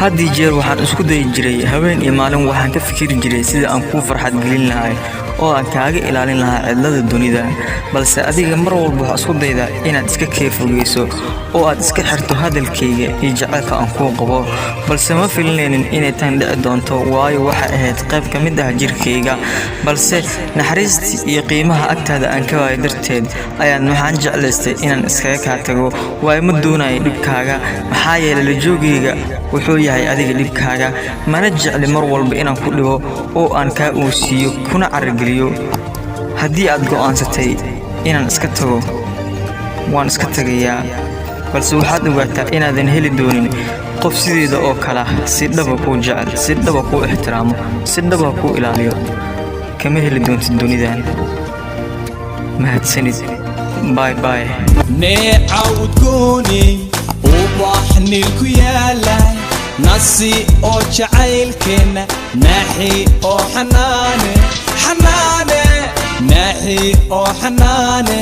Haddii jeer waxaan isku dayi jiray, habeen iyo maalin waxaan ka fikiri jiray sidii aan kuu farxad gelin lahay oo aan kaaga ilaalin lahaa cidlada dunida. Balse adiga mar walba waxaa isku daydaa inaad iska kee fogeyso oo aad iska xirto hadalkayga iyo jacaylka aan kuu qabo. Balse ma filinaynin inay tan dhici doonto, waayo waxay ahayd qayb ka mid ah jirkayga. Balse naxariistii iyo qiimaha agtaada aan ka waayo darteed ayaan waxaan jeclaystay inaan iskaga kaa tago, waayo ma doonayo dhibkaaga. Maxaa yeelay, la joogayga wuxuu yahay adiga dhibkaaga. Mana jecli mar walba inaan ku dhibo oo aan kaa oosiiyo kuna carigeliyo. Haddii aad go'aansatay inaan iska tago, waan iska tagayaa. Balse waxaad ogaataa inaadan heli doonin qof sideeda oo kala, si dhaba kuu jecel, si dhaba kuu ixtiraamo, si dhaba kuu ilaaliyo. Kama heli doontid dunidan. Mahadsanid. Bye bye. Neecaw udgooney, ubax Niil ku yaalay, nasi oo jacaylkeenna, naaxi oo xanaane, xanaane, naaxi oo xanaane.